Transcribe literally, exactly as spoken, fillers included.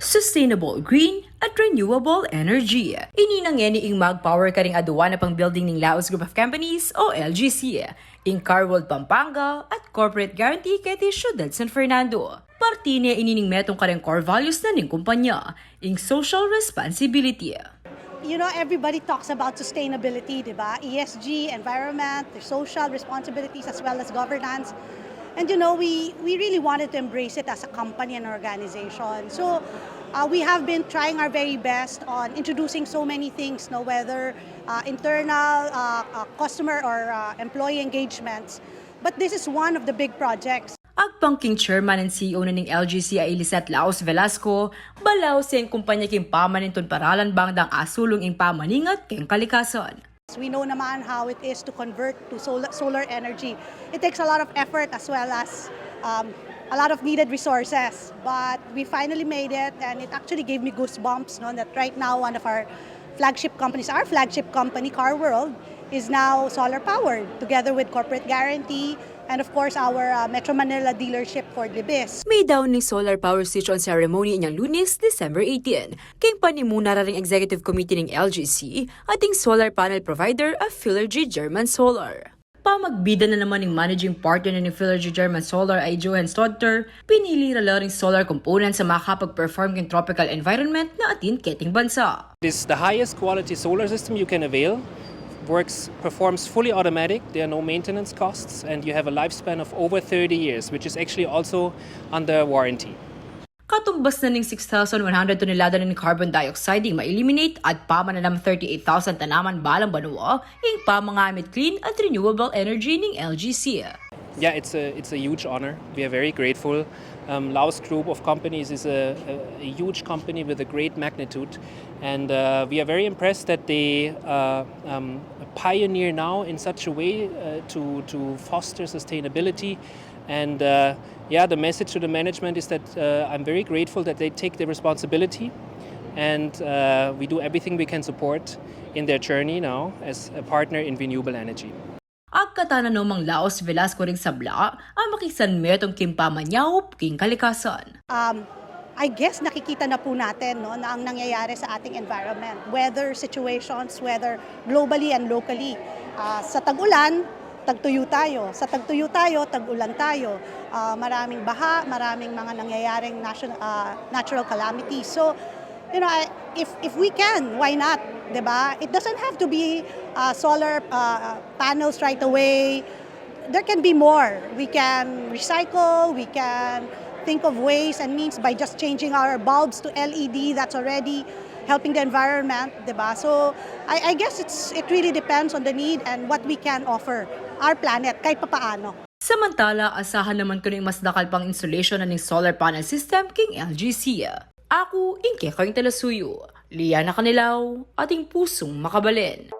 Sustainable, green, at renewable energy. Ini na ngeni ing mag-power karing aduan a pang-building ning Laos Group of Companies o L G C, ing Car World Pampanga at Corporate Guarantee keti Ciudad San Fernando. Parti ne ini ning metung kareng core values na ning kumpanya, ing social responsibility. You know, everybody talks about sustainability, di ba? E S G, environment, their social responsibilities as well as governance. And you know, we, we really wanted to embrace it as a company and organization. So uh, we have been trying our very best on introducing so many things, no, whether uh, internal, uh, uh, customer or uh, employee engagements. But this is one of the big projects. Agpang king chairman and C E O na ning L G C a i Lisette Laos Velasco, balaus ya ing kumpanya king pamanintung paralan bang dang asulung ing pamaningat keng kalikasan. We know naman how it is to convert to solar, solar energy. It takes a lot of effort as well as um, a lot of needed resources. But we finally made it, and it actually gave me goosebumps, no, that right now one of our flagship companies, our flagship company, Car World, is now solar powered together with Corporate Guarantee and of course our uh, Metro Manila dealership for Libis. Maidaun ning solar power station ceremony inyang Lunes, December eighteen, keng panimuna ra ring executive committee ning L G C at ing solar panel provider a Filergy German Solar. Pamagbida na naman ning managing partner na ning Filergy German Solar a i Johan Stodter, pinili ra la ring solar components a makapag-perform keng tropical environment na atin keting bansa. It is the highest quality solar system you can avail. Works, performs fully automatic, there are no maintenance costs, and you have a lifespan of over thirty years, which is actually also under warranty. Katumbas na ning six thousand one hundred tonelada na ning carbon dioxide ing ma-eliminate at pamananam thirty-eight thousand tanaman balang banua ing pamangamit clean at renewable energy ning L G C. Yeah, it's a, it's a huge honor. We are very grateful. Um, Laos Group of Companies is a, a, a huge company with a great magnitude, and uh, we are very impressed that they uh, um, pioneer now in such a way uh, to, to foster sustainability. And uh, yeah, the message to the management is that uh, I'm very grateful that they take their responsibility, and uh, we do everything we can support in their journey now as a partner in renewable energy. Agkatan na no mang Laos Velasco ring sabla a makisang metung king pamanyaup king kalikasan. Um, I guess nakikita na po natin, no, na ang nangyayari sa ating environment, weather situations, whether globally and locally. Uh, sa tag-ulan, tagtuyo tayo. Sa tagtuyo tayo, tag-ulan tayo. Uh, maraming baha, maraming mga nangyayaring national, uh, natural calamities. So, you know, I, if, if we can, why not? Diba? It doesn't have to be uh, solar uh, panels right away. There can be more. We can recycle, we can think of ways and means by just changing our bulbs to L E D that's already helping the environment, diba? So I, I guess it's it really depends on the need and what we can offer our planet kahit papaano. Samantala, asahan naman kung mas dakal pang installation na ning solar panel system king L G C. Aku ing kekayung talasuyu, Liana Canilao, ating pusung makabalen.